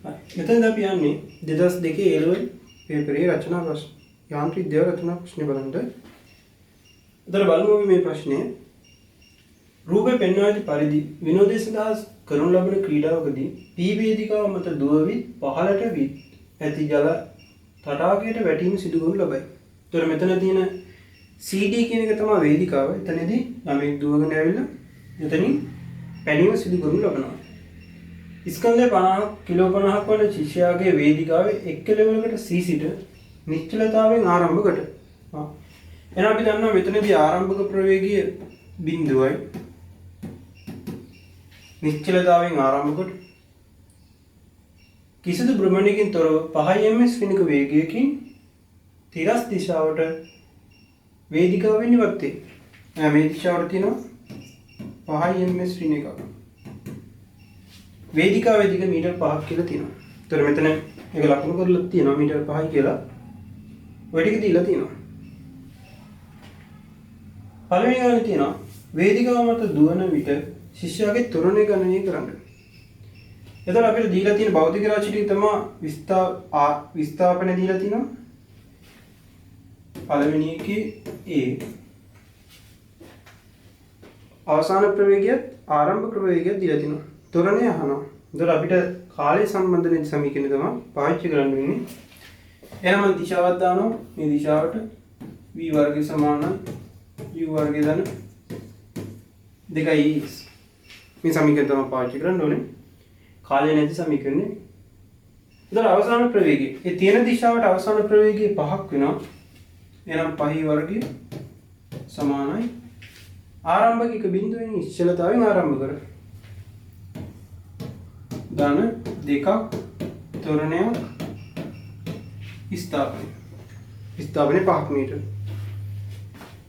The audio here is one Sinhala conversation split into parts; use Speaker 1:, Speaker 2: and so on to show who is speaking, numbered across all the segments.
Speaker 1: මෙතනදී අපි යන්නේ 2002 A level පේපරේ රචනා ප්‍රශ්න යාන්ත්‍රික විද්‍යාව රචනා ප්‍රශ්නේ බලන්න. උදේට බලමු අපි මේ ප්‍රශ්නය. රූපේ පෙන්වා ඇති පරිදි විනෝදය සඳහා කරනු ලබන ක්‍රීඩාවකදී පී වේදිකාව මත දුවවි පහළට වී ඇති ජල තටාකයට වැටීම සිදු කරනු ලබයි. ඒතර මෙතන තියෙන CD කියන එක තමයි වේදිකාව. එතනදී ළමෙක් දුවගෙන ඇවිල්ලා එතනින් පැනීම සිදු කරනු ලබනවා. ස්කන්ධය 50 කිලෝ 50ක් වන ශිෂ්‍යයාගේ වේදිකාවේ එක් කෙළවරකට C සිට නිශ්චලතාවයෙන් ආරම්භ කොට. එහෙනම් අපි දන්නවා මෙතනදී ආරම්භක ප්‍රවේගය බිඳුවයි. නිශ්චලතාවයෙන් ආරම්භ කොට කිසිදු භ්‍රමණයකින් තොරව 5 ms වෙනක වේගයකින් තිරස් දිශාවට වේදිකාවෙන් ඉවත් වේ. මේ දිශාවට තියෙනවා 5 ms වෙන එකක්. වේදිකාවේ දිග මීටර් 5ක් කියලා තියෙනවා. ඒතර මෙතන ඒක ලකුණු කරලා තියෙනවා මීටර් 5යි කියලා. ඔය ටික දීලා තියෙනවා. පළවෙනි ගානේ තියෙනවා වේදිකාව මත දුවන විට ශිෂ්‍යයාගේ ත්වරණය ගණනය කරන්න. එතකොට අපිට දීලා තියෙන භෞතික රාශි ටික තමයි විස්ථාපන දීලා තියෙනවා. පළවෙනි එකේ A අවසාන ප්‍රවේගයත් ආරම්භ ප්‍රවේගයත් දීලා තියෙනවා. ත්වරණය අහනවා. එතකොට අපිට කාලය සම්බන්ධ වෙන සමීකරණය තමයි පාවිච්චි කරන්න වෙන්නේ. එහෙනම් මම දිශාවක් දානවා. මේ දිශාවට v වර්ගය සමානයි u වර්ගය ධන 2 x. මේ සමීකරණය තමයි පාවිච්චි කරන්න ඕනේ. කාලය නැති සමීකරණය. එතකොට අවසාන ප්‍රවේගය. ඒ තියෙන දිශාවට අවසාන ප්‍රවේගය 5ක් වෙනවා. එහෙනම් 5 වර්ගය සමානයි ආරම්භක එක බිඳුවෙන් නිශ්චලතාවයෙන් ආරම්භ කර ධන දෙකක් ත්වරණයක් ස්ථාපනය. ස්ථාපනය 5 මීටර.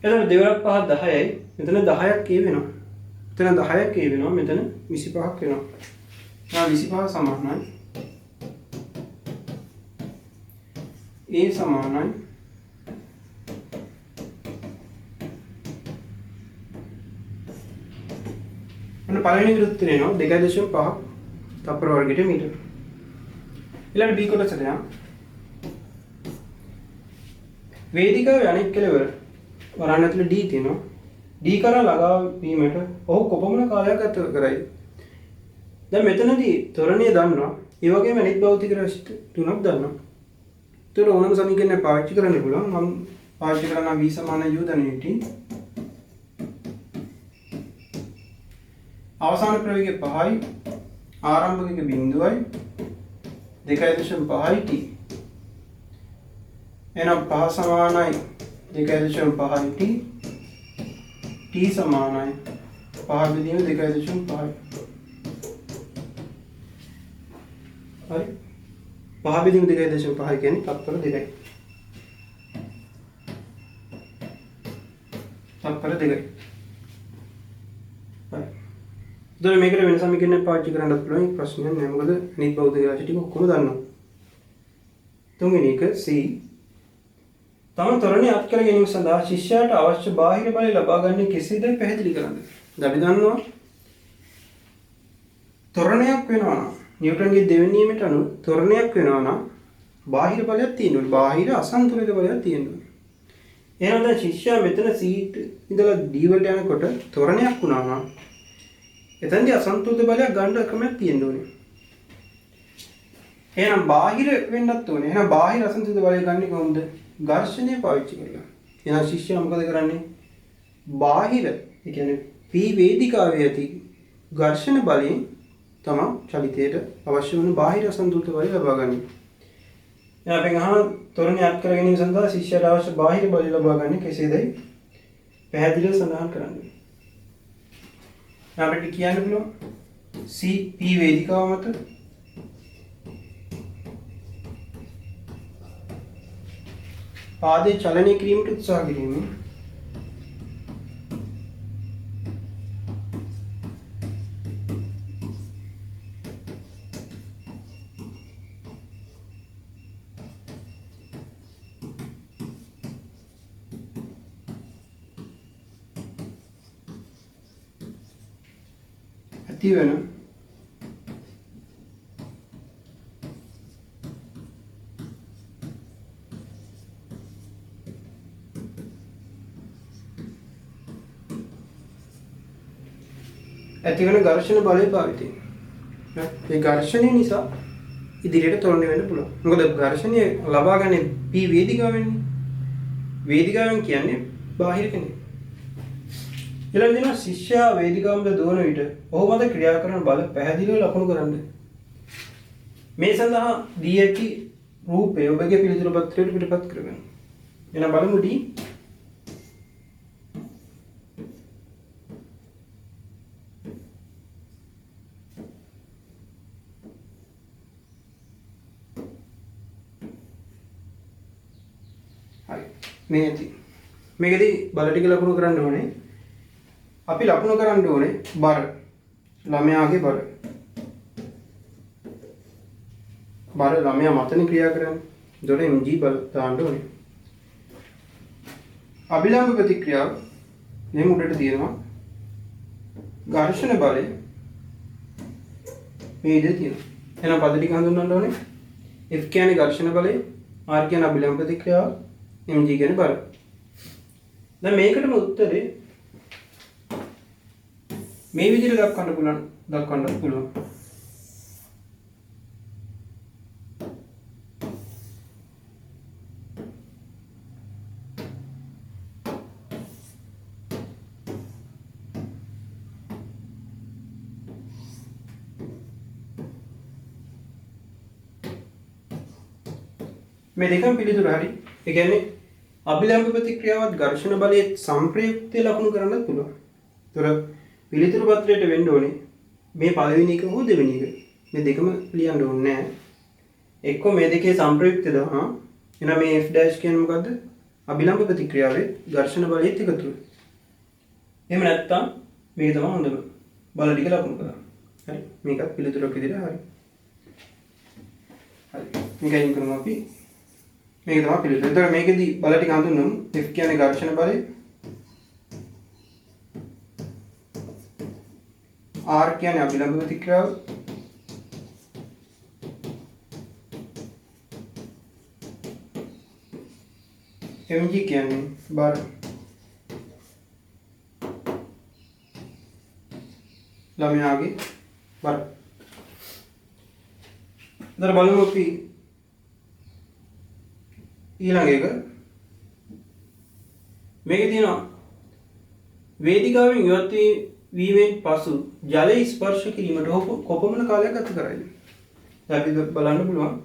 Speaker 1: එතකොට දෙවරක් පහ 10යි. මෙතන 10ක් ඒ වෙනවා. මෙතන 10ක් ඒ වෙනවා. මෙතන 25ක් වෙනවා. 25 සමානයි A සමානයි ඔන්න පළවෙනි එකට උත්තරේ එනවා 2.5 තප්පර වර්ගයට මීටර. ඊළඟ B කොටසට යමු. වේදිකාවේ අනෙක් කෙළවර වරහන් ඇතුලේ D තියෙනවා. D කරා ළඟා වීමට ඔහු කොපමණ කාලයක් ගත කරයිද? දැන් මෙතනදී ත්වරණය දන්නවා. ඒ වගේම අනිත් භෞතික රාශි තුනක් දන්නවා. ඒතර ඕනම සමීකරණයක් පාවිච්චි කරන්න පුළුවන්. මම පාවිච්චි කරනවා V සමාන U ධන AT. අවසාන ප්‍රවේගය 5යි, ආරම්භක එක බිඳුවයි, 2.5යි T. එහෙනම් 5 සමානයි 2.5යි T. T සමානයි 5 බෙදීම 2.5යි. හරි. 5 බෙදීම 2.5 කියන්නේ තත්පර 2යි. තත්පර 2යි. හරි. එතකොට මේකට වෙන සමීකරණයක් පාවිච්චි කරන්නත් පුළුවන්. ඒක ප්‍රශ්නයක් නෑ. මොකද අනිත් භෞතික රාශි ටික ඔක්කොම දන්නවා. තුන්වෙනි එක C. තම ත්වරණය අත් කර ගැනීම සඳහා ශිෂ්‍යයාට අවශ්‍ය බාහිර බලය ලබා ගන්නේ කෙසේදයි පැහැදිලි කරන්න. දැන් අපි දන්නවා ත්වරණයක් වෙනවා නම් නිව්ටන්ගේ දෙවෙනි නියමයට අනුව ත්වරණයක් වෙනවා නම් බාහිර බලයක් තියෙන්න ඕනේ. බාහිර අසන්තුලිත බලයක් තියෙන්න ඕනේ. එහෙනම් දැන් ශිෂ්‍යයා මෙතන C ඉඳලා D වලට යනකොට ත්වරණයක් වුණා නම් එතනදී අසන්තුලිත බලයක් ගන්න ක්‍රමයක් තියෙන්න ඕනේ. එහෙනම් බාහිර වෙන්නත් ඕනේ. එහෙනම් බාහිර අසන්තුලිත බලය ගන්නේ කොහොමද? ඝර්ෂණය පාවිච්චි කරලා. එහෙනම් ශිෂ්‍යයා මොකද කරන්නේ? බාහිර, ඒ කියන්නේ P වේදිකාවේ ඇති ඝර්ෂණ බලයෙන් තමා චලිතයට අවශ්‍ය වන බාහිර අසන්තුලිත බලය ලබා ගන්නේ. දැන් අපෙන් අහන ත්වරණය අත් කර ගැනීම සඳහා ශිෂ්‍යයාට අවශ්‍ය බාහිර බලය ලබා ගන්නේ කෙසේදයි පැහැදිලිව සඳහන් කරන්න. දැන් අපිට කියන්න පුළුවන් C P වේදිකාව මත පාදයේ චලනය කිරීමට උත්සාහ කිරීමෙන් ඇතිවන ඇතිවන ඝර්ෂණ බලය භාවිතයෙන්. ඒ ඝර්ෂණය නිසා ඉදිරියට ත්වරණය වෙන්න පුළුවන්. මොකද ඝර්ෂණය ලබා ගන්නේ P වේදිකාවෙන්නේ. වේදිකාවෙන් කියන්නේ බාහිර කෙනෙක්. ඊළඟ දින ශිෂ්‍යයා වේදිකාව මත දුවන විට ඔහු මත ක්‍රියා කරන බල පැහැදිලිව ලකුණු කරන්න. මේ සඳහා දී ඇති රූපය ඔබගේ පිළිතුරු පත්‍රයට පිටපත් කරගන්න. එහෙනම් බලමු D. හරි. මේ ඇති. මේකෙදි බල ටික ලකුණු කරන්න ඕනේ. අපි ලකුණු කරන්න ඕනේ බර. ළමයාගේ බර. බර ළමයා මතනේ ක්‍රියා කරන්නේ. ඒතකොට mg බල දාන්න ඕනේ. අභිලම්භ ප්‍රතික්‍රියාව මේ උඩට තියෙනවා. ඝර්ෂණ බලය මේ විදිහට තියෙනවා. එහෙනම් පද ටික හඳුන්වන්න ඕනේ. F කියන්නේ ඝර්ෂණ බලය, R කියන්නේ අභිලම්භ ප්‍රතික්‍රියාව, mg කියන්නේ බර. දැන් මේකටම උත්තරේ මේ විදිහට දක්වන්න පුළුවන්. මේ දෙකම පිළිතුරු හරි. ඒ කියන්නේ අභිලම්භ ප්‍රතික්‍රියාවත් ඝර්ෂණ බලයේ සංප්‍රයුක්තය ලකුණු කරන්නත් පුළුවන්. ඒතර පිළිතුරු පත්‍රයට වෙන්න ඕනේ මේ පළවෙනි එක හෝ දෙවෙනි එක. මේ දෙකම ලියන්න ඕනේ නෑ. එක්කෝ මේ දෙකේ සංප්‍රයුක්තය දානවා. එහෙනම් මේ F' කියන්නේ මොකද්ද? අභිලම්භ ප්‍රතික්‍රියාවේ ඝර්ෂණ බලයේත් එකතුව. එහෙම නැත්නම් මේක තමයි හොඳම. බල ටික ලකුණු කරා. හරි. මේකත් පිළිතුරක් විදිහට හරි. හරි. මේක අයින් කරමු අපි. මේක තමයි පිළිතුර. එතකොට මේකෙදි බල ටික හඳුන්වමු. F කියන්නේ ඝර්ෂණ බලය. R කියන්නේ අභිලම්භ ප්‍රතික්‍රියාව. mg කියන්නේ බර. ළමයාගේ බර. දැන් බලමු අපි ඊළඟ එක. මේකේ තියෙනවා වේදිකාවෙන් ඉවත් වීමෙන් පසු ජලය ස්පර්ශ කිරීමට ඔහු කොපමණ කාලයක් ගත කරයිද? දැන් අපි බලන්න පුළුවන්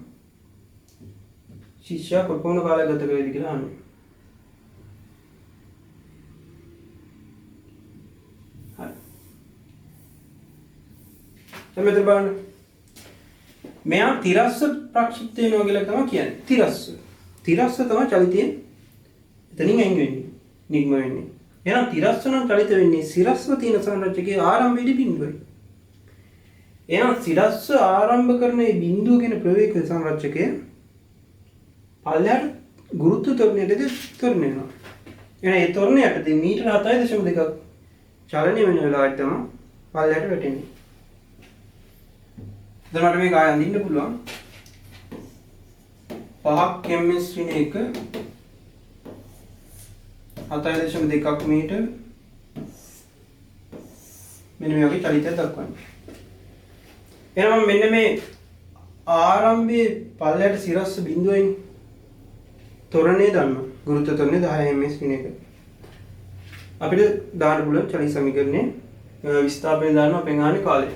Speaker 1: ශිෂ්‍යයා කොපමණ කාලයක් ගත කරයිද කියලා අහන්නේ. හරි. දැන් මෙතන බලන්න. මෙයා තිරස්ස ප්‍රක්ෂිප්ත වෙනවා කියලා තමයි කියන්නේ. තිරස්ස. තිරස්ස තමයි චලිතයෙන් එතනින් අයින් වෙන්නේ. නිග්ම වෙන්නේ. එහෙනම් තිරස්ස නම් චලිත වෙන්නේ සිරස්ව තියෙන සංරචකයේ ආරම්භයේදී බිඳුවයි. එහෙනම් සිරස්ව ආරම්භ කරන මේ බිඳුව කියන ප්‍රවේග සංරචකය පල්ලෙහාට ගුරුත්ව ත්වරණයටදී ත්වරණය වෙනවා. එහෙනම් ඒ ත්වරණය යටතේ මීටර 7.2ක් චලනය වෙන වෙලාවට තමයි පල්ලෙහාට වැටෙන්නේ. දැන් මට මේක ආයෙ අඳින්න පුළුවන්. 5ක් ms වෙන එක 7.2ක් මීටර මෙන්න මේ වගේ චලිතයක් දක්වන්නේ. එහෙනම් මම මෙන්න මේ ආරම්භයේ පල්ලයට සිරස්ස බිඳුවයින් තොරණේ දන්නවා. ගුරුත්ව තොරණේ 10 ms වෙන එක. අපිට දාන්න පුළුවන් චලිත සමීකරණේ විස්ථාපනය දානවා අපෙන් අහන්නේ කාලය.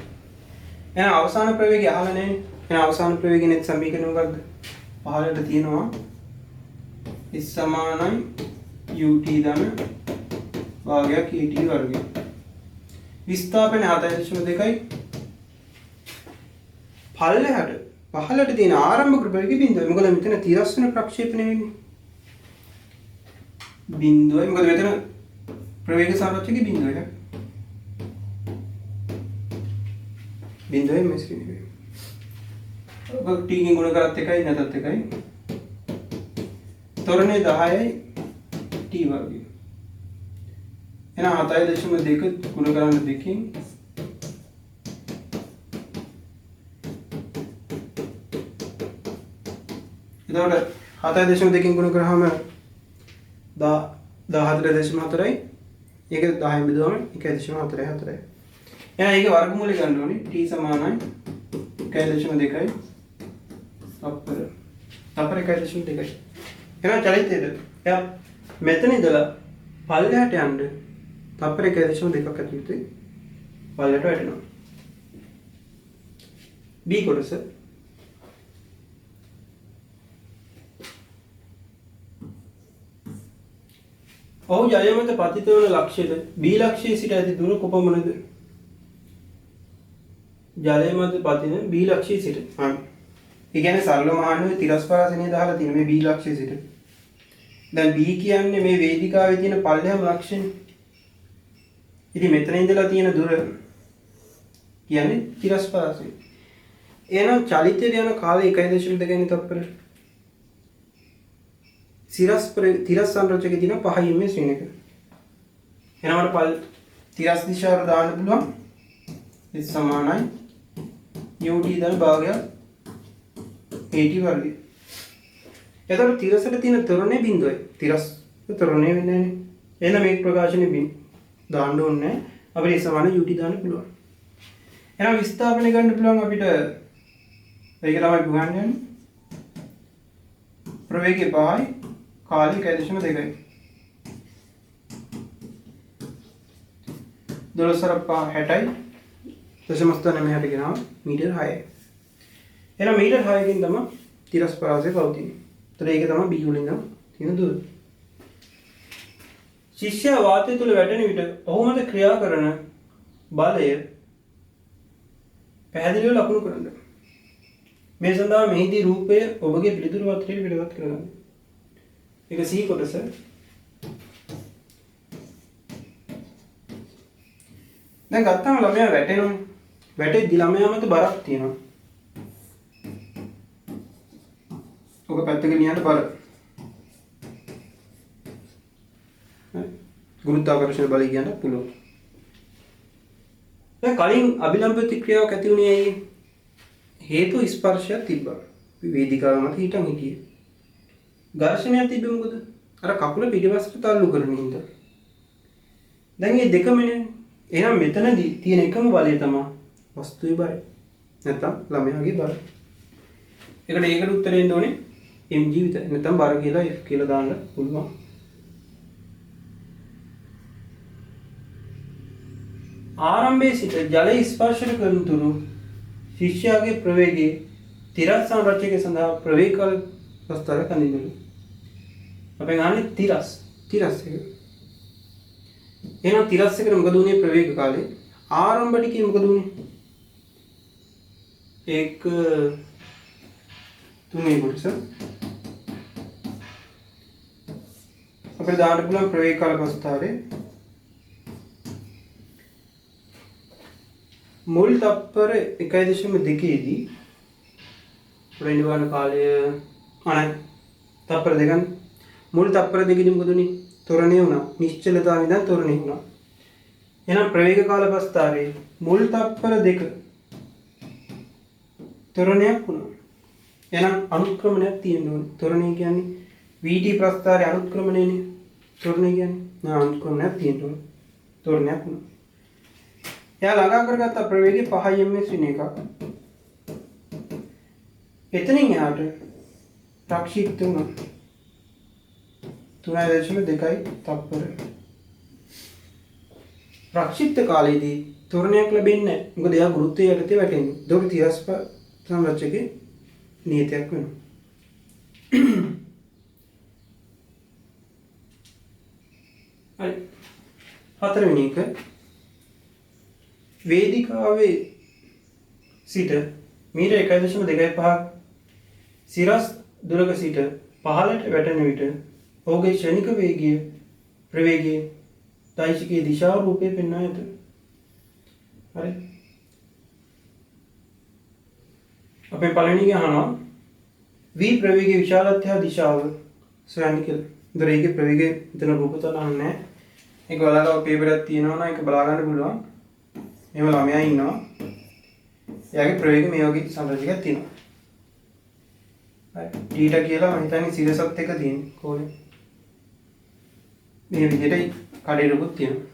Speaker 1: එහෙනම් අවසාන ප්‍රවේගය අහලා නැහැ. එහෙනම් අවසාන ප්‍රවේගය නෙත් සමීකරණය මොකක්ද? පහළට තියෙනවා S සමානයි ut ධන භාගයක් at වර්ගය. විස්ථාපනය 7.2යි. පල්ලෙහාට පහළට තියෙන ආරම්භක ප්‍රවේගය බිඳුවයි. මොකද මෙතන තිරස් වෙන ප්‍රක්ෂේපණය වෙන්නේ. බිඳුවයි. මොකද මෙතන ප්‍රවේග සංරචකය බිඳුවයි. බිඳුවයි මේ ශ්‍රේණිය. ඔබ t ගෙන් ගුණ කරත් එකයි නැතත් එකයි. තොරණේ 10යි t වර්ගය. එහෙනම් 7.2 ගුණ කරන්න දෙකකින් එතකොට 7.2 ගුණ කරාම 14.4යි. ඒක 10 බෙදුවම 1.44. එහෙනම් ඒකේ වර්ගමූලය ගන්න ඕනේ. T සමානයි 1.2යි තප්පර. තප්පර 1.2යි. එහෙනම් චලිතයේද එයා මෙතන ඉඳලා පල්ලෙහාට යන්න තප්පර 1.2ක් ඇතුළත පල්ලෙහාට වැටෙනවා. B කොටස ඔහු ජලය මත පතිත වන ලක්ෂ්‍යද B ලක්ෂ්‍යයේ සිට ඇති දුර කොපමණද? ජලය මත පතින B ලක්ෂ්‍යයේ සිට. හරි. ඒ කියන්නේ සරලවම අහන්නේ තිරස් පරාසය නේද අහලා තියෙන්නේ මේ B ලක්ෂ්‍යයේ සිට. දැන් B කියන්නේ මේ වේදිකාවේ තියෙන පල්ලෙහාම ලක්ෂ්‍යනේ. ඉතින් මෙතන ඉඳලා තියෙන දුර කියන්නේ තිරස් පරාසය. එහෙනම් චලිතයට යන කාලය 1.2 නේ තප්පර. තිරස් සංරචකයේ තියෙන 5 ms වෙන එක. එහෙනම් මට තිරස් දිශාවට දාන්න පුළුවන්. S සමානයි ut ධන භාගයක් at වර්ගය. එතකොට තිරසට තියෙන ත්වරණය බිඳුවයි. තිරස් ත්වරණය වෙන්නේ නැහනේ. එහෙනම් මේ ප්‍රකාශනේ දාන්න ඕනේ නැහැ. අපිට S සමාන ut දාන්න පුළුවන්. එහෙනම් විස්ථාපනය ගන්න පුළුවන් අපිට. ඒක තමයි ගන්න යන්නේ. ප්‍රවේගය 5යි කාලය 1.2යි. දොළොස් හතර පහ හැටයි. දශම ස්ථානය මෙහාට ගෙනාව මීටර් 6යි. එහෙනම් මීටර් 6කින් තමයි තිරස් පරාසය පවතින්නේ. එතකොට ඒක තමයි B වලින් නම් තියෙන දුර. ශිෂ්‍යයා වාතය තුල වැටෙන විට ඔහු මත ක්‍රියා කරන බලය පැහැදිලිව ලකුණු කරන්න. මේ සඳහා මෙහිදී රූපය ඔබගේ පිළිතුරු පත්‍රයට පිටපත් කරගන්න. ඒක C කොටස. දැන් ගත්තාම ළමයා වැටෙනවනේ. වැටෙද්දි ළමයා මත බරක් තියෙනවා. ඔක පැත්තක ලියන්න බර. හරි. ගුරුත්වාකර්ෂණ බලය කියන්න පුළුවන්. දැන් කලින් අභිලම්භ ප්‍රතික්‍රියාවක් ඇති වුණේ ඇයි? හේතු ස්පර්ශයක් තිබ්බා. වේදිකාව මත හිටන් හිටියේ. ඝර්ෂණයක් තිබ්බේ මොකද? අර කකුල පිටිපස්සට තල්ලු කරන හින්දා. දැන් මේ දෙකම නේ. එහෙනම් මෙතනදී තියෙන එකම බලය තමයි වස්තුවේ බරය. නැත්තම් ළමයාගේ බර. ඒකට උත්තරේ දෙන්න ඕනේ mg විතරයි. නැත්තම් බර කියලා F කියලා දාන්න පුළුවන්. ආරම්භයේ සිට ජලය ස්පර්ශ කරන තුරු ශිෂ්‍යයාගේ ප්‍රවේගයේ තිරස් සංරචකය සඳහා ප්‍රවේග කාල ප්‍රස්තාර කඳින්නලු. අපෙන් අහන්නේ තිරස් එක. එහෙනම් තිරස් එකට මොකද වුනේ ප්‍රවේග කාලේ? ආරම්භ ටිකේ මොකද වුනේ? ඒක තුන්වෙනි කොටස. අපිට දාන්න පුළුවන් ප්‍රවේග කාල ප්‍රස්තාරේ මුල් තප්පර 1.2 දී ප්‍රේණිවාන කාලය අනේ තප්පර දෙකක් මුල් තප්පර දෙකේදී මොකද උනේ? ත්වරණය වුණා. නිශ්චලතාවය ඉඳන් ත්වරණය වුණා. එහෙනම් ප්‍රවේග කාල ප්‍රස්තාරයේ මුල් තප්පර දෙක ත්වරණයක් වුණා. එහෙනම් අනුක්‍රමණයක් තියෙන්න ඕනේ. ත්වරණය කියන්නේ VT ප්‍රස්තාරයේ අනුක්‍රමණයනේ. ත්වරණය කියන්නේ නෑ අනුක්‍රමණයක් තියෙන්න ඕනේ. ත්වරණයක් වුණා. එයා ළඟා කරගත්ත ප්‍රවේගය 5 ms වෙන එකක්. එතනින් එහාට ප්‍රක්ෂිප්ත වුණා. 3.2 තප්පර. ප්‍රක්ෂිප්ත කාලයේදී ත්වරණයක් ලැබෙන්නේ නැහැ. මොකද එයා ගුරුත්වය යටතේ වැටෙන්නේ. ඒකට තිරස් සංරචකයේ නියතයක් වෙනවා. හරි. හතරවෙනි එක වේදිකාවේ සිට මීටර් 1.25ක් සිරස් දුරක සිට පහළට වැටෙන විට ඔහුගේ ක්ෂණික වේගය ප්‍රවේගයේ දෛශිකයේ දිශාව රූපය පෙන්වා ඇත. හරි. අපේ පළවෙනි එක අහනවා V ප්‍රවේගයේ විශාලත්වය හා දිශාව සොයන්න කියලා. ඒතර ඒකේ ප්‍රවේගය මෙතන රූප තල අහන්නේ නැහැ. ඒක ඔයාලගාව පේපර් එකක් තියෙනවා නම් ඒක බලා ගන්න පුළුවන්. මෙහෙම ළමයා ඉන්නවා. එයාගේ ප්‍රවේගය මේ වගේ සංරචකයක් තියෙනවා. හරි. ටීටා කියලා මම හිතන්නේ සිරසත් එක තියෙන්නේ කෝණේ. මේ විදිහට කඩේරකුත් තියෙනවා.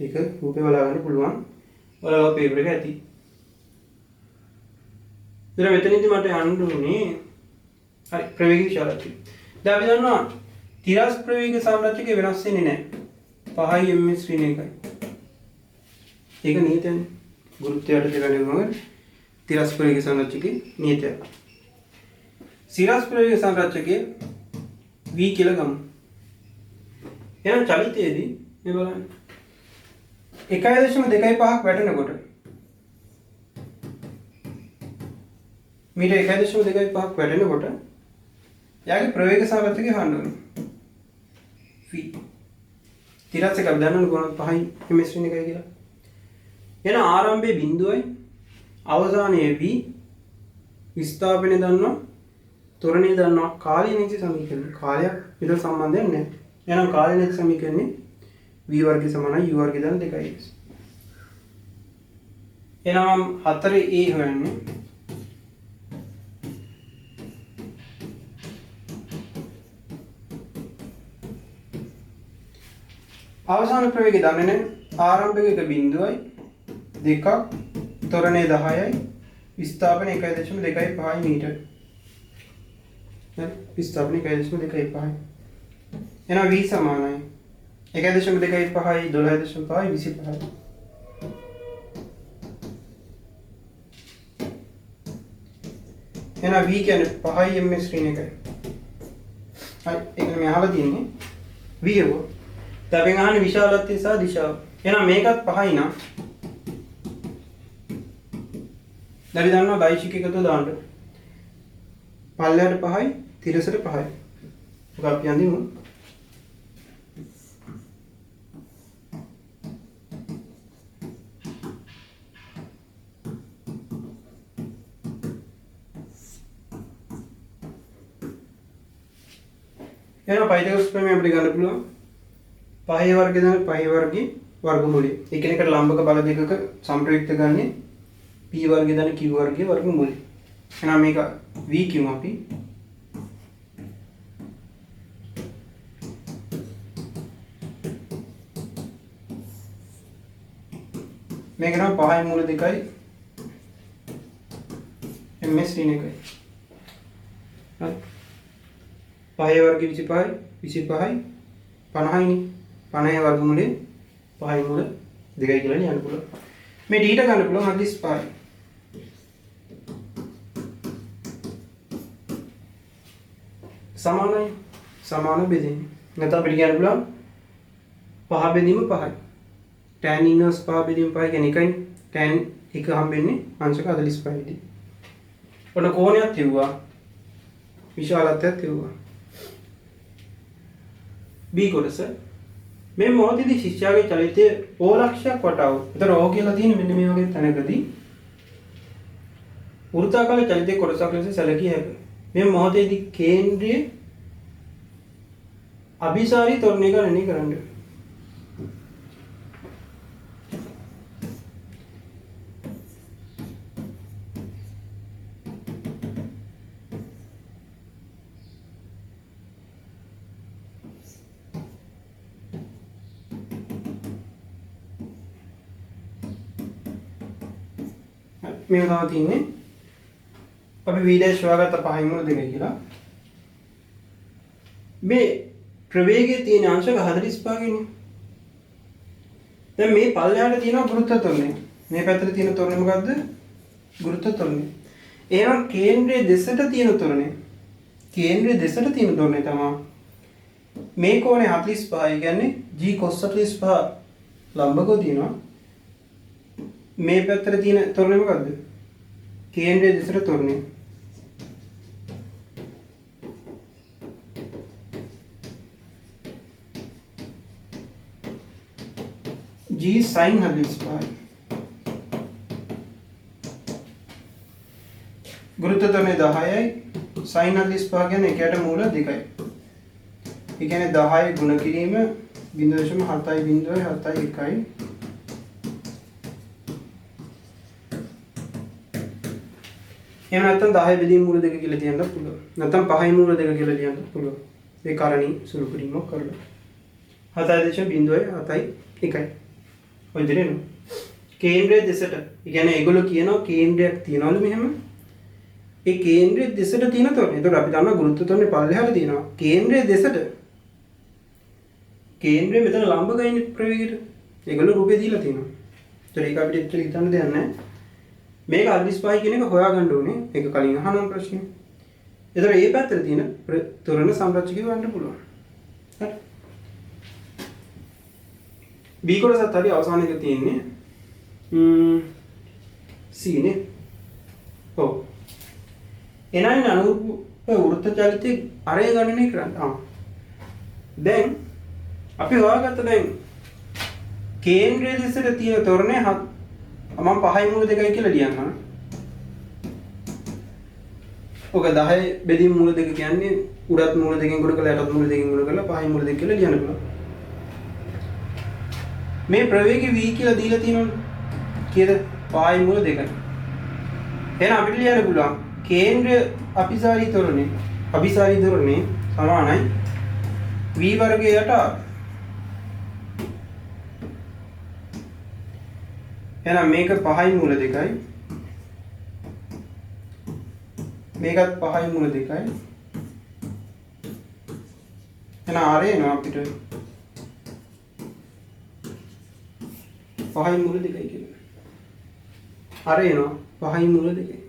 Speaker 1: ඒක රූපේ බලා ගන්න පුළුවන්. ඔයාලා පේපර් එක ඇති. ඉතින් මෙතනදී මට යන්න ඕනේ හරි ප්‍රවේග විශාලත්වය. දැන් අපි දන්නවා තිරස් ප්‍රවේග සංරචකය වෙනස් වෙන්නේ නැහැ. 5 ms ඍණ 1යි. ඒක නියතයනේ. ගුරුත්වයට දෙවැනි තිරස් ප්‍රවේග සංරචකයේ නියතය. සිරස් ප්‍රවේග සංරචකයේ v කියලා ගමු. එහෙනම් චලිතයේදී මේ බලන්න 1.25ක් වැටෙනකොට මීටර 1.25ක් වැටෙනකොට එයාගේ ප්‍රවේග සංරචකය හොයන්න ඕනේ. v තිරස් එක අපි දන්නවනේ කොහොමද 5 ms ඍණ 1යි කියලා. එහෙනම් ආරම්භයේ බිඳුවයි අවසානයේ v විස්ථාපනය දන්නවා ත්වරණය දන්නවා කාලය නිති සමීකරණ කාලයක් විතර සම්බන්ධයක් නැහැ. එහෙනම් කාලය නිති සමීකරණේ v වර්ගය සමානයි u වර්ගය ධන 2x. එහෙනම් 4a හොයන්නේ අවසාන ප්‍රවේගය දන්නේ නැහැ. ආරම්භක එක බිඳුවයි 2ක් ත්වරණය 10යි විස්ථාපනය 1.25 මීටර්. හරි විස්ථාපනය 1.25යි. එහෙනම් v සමානයි 1.25 12.5 25යි. එහෙනම් v කියන්නේ 5 ms ඍණ 1යි. හරි ඒක මේ අහලා තියෙන්නේ v එක. දැන් අපෙන් අහන්නේ විශාලත්වය සහ දිශාව. එහෙනම් මේකත් 5යි නම් දැන් අපි දන්නවා දෛශික එකතුව දාන්න. පල්ලයට 5යි තිරසට 5යි. ඔක අපි අඳිමු. එහෙනම් පයිතගොරස් ප්‍රමේය අපිට ගන්න පුළුවන්. 5 වර්ගය ධන 5 වර්ගයේ වර්ගමූලය. එකිනෙකට ලම්බක බල දෙකක සම්ප්‍රයුක්ත ගන්නේ p වර්ගය ධන q වර්ගයේ වර්ගමූලය. එහෙනම් මේක v කියමු අපි. මේක නම් 5 මූල 2යි ms ඍණ 1යි. හරි. 5 වර්ගය 25යි 25යි 50යිනේ. 50 වර්ගමූලය 5 මූල 2යි කියලා ලියන්න පුළුවන්. මේ ඩීට ගන්න පුළුවන් 45යි. සමානයි. සමාන බෙදෙන්නේ. නැත්නම් අපිට කියන්න පුළුවන් 5 බෙදීම 5යි. tan inverse 5 බෙදීම 5 කියන්නේ 1යිනේ. tan එක හම්බෙන්නේ අංශක 45 දී. ඔන්න කෝණයක් තියුවා. විශාලත්වයක් තියුවා. B කොටස මේ මොහොතේදී ශිෂ්‍යයාගේ චලිතය O ලක්ෂයක් වටා වූ. එතන O කියලා තියෙන්නේ මෙන්න මේ වගේ තැනකදී වෘත්තාකාර චලිතයේ කොටසක් ලෙස සැලකිය හැකිය. මේ මොහොතේදී කේන්ද්‍රයේ අභිසාරී ත්වරණය ගණනය කරන්න. මේක තමයි තියෙන්නේ. අපි v dash හොයාගත්ත 5 මූල 2 කියලා. මේ ප්‍රවේගයේ තියෙන අංශක 45 ගෙන්නේ. දැන් මේ පල්ලෙහාට තියෙනවා ගුරුත්ව ත්වරණය. මේ පැත්තට තියෙන ත්වරණය මොකද්ද? ගුරුත්ව ත්වරණය. එහෙනම් කේන්ද්‍රයේ දෙසට තියෙන ත්වරණය. කේන්ද්‍රයේ දෙසට තියෙන ත්වරණය තමයි මේ කෝණය 45. ඒ කියන්නේ g cos 45 ලම්බකව තියෙනවා. මේ පැත්තට තියෙන ත්වරණය මොකද්ද? කේන්ද්‍රයේ දෙසට ත්වරණය. g sin 45. ගුරුත්ව ත්වරණය 10යි sin 45 කියන්නේ එකට මූල 2යි. ඒ කියන්නේ 10 ගුණ කිරීම 0.7 0.7 1යි. එහෙම නැත්නම් 10 බෙදීම මූල 2 කියලා තියන්නත් පුළුවන්. නැත්නම් 5 මූල 2 කියලා ලියන්නත් පුළුවන්. මේ කරණී සුළු කිරීමක් කරලා. 7.0 7 1යි. ඔය විදිහට එනවා. කේන්ද්‍රය දෙසට. ඒ කියන්නේ ඒගොල්ලෝ කියනවා කේන්ද්‍රයක් තියනවලු මෙහෙම. ඒ කේන්ද්‍රය දෙසට තියෙන තොරණය. ඒතකොට අපි දන්නවා ගුරුත්ව තොරණය පල්ලෙහාට තියෙනවා. කේන්ද්‍රය දෙසට. කේන්ද්‍රය මෙතන ලම්බකයිනේ ප්‍රවේගයට. ඒගොල්ලෝ රූපේ දීලා තියෙනවා. ඒතකොට ඒක අපිට එච්චර හිතන්න දෙයක් නැහැ. මේක 45 කියන එක හොයාගන්න ඕනේ. ඒක කලින් අහන ප්‍රශ්නේ. ඒතකොට මේ පැත්තට තියෙන තොරණ සංරචකය හොයන්න පුළුවන්. හරි. B කොටසත් හරි අවසාන එක තියෙන්නේ C නේ. ඔව්. එනයින් අනුරූප වෘත්ත චලිතයේ අරය ගණනය කරන්න. ආ. දැන් අපි හොයාගත්ත දැන් කේන්ද්‍රය දෙසට තියෙන තොරණය මම 5.2 කියලා ලියන්නම්. ඔක 10 බෙදීම් මූල දෙක කියන්නේ උඩත් මූල දෙකෙන් ගුණ කරලා යටත් මූල දෙකෙන් ගුණ කරලා 5.2 කියලා ලියන්න පුළුවන්. මේ ප්‍රවේගය v කියලා දීලා තියෙනවනේ. කීයද? 5.2. එහෙනම් අපිට ලියන්න පුළුවන් කේන්ද්‍ර අභිසාරී තොරණේ අභිසාරී තොරණේ සමානයි v වර්ගය යට r. එහෙනම් මේක 5.2යි. මේකත් 5.2යි. එහෙනම් r එනවා අපිට 5.2යි කියලා. r එනවා 5.2යි.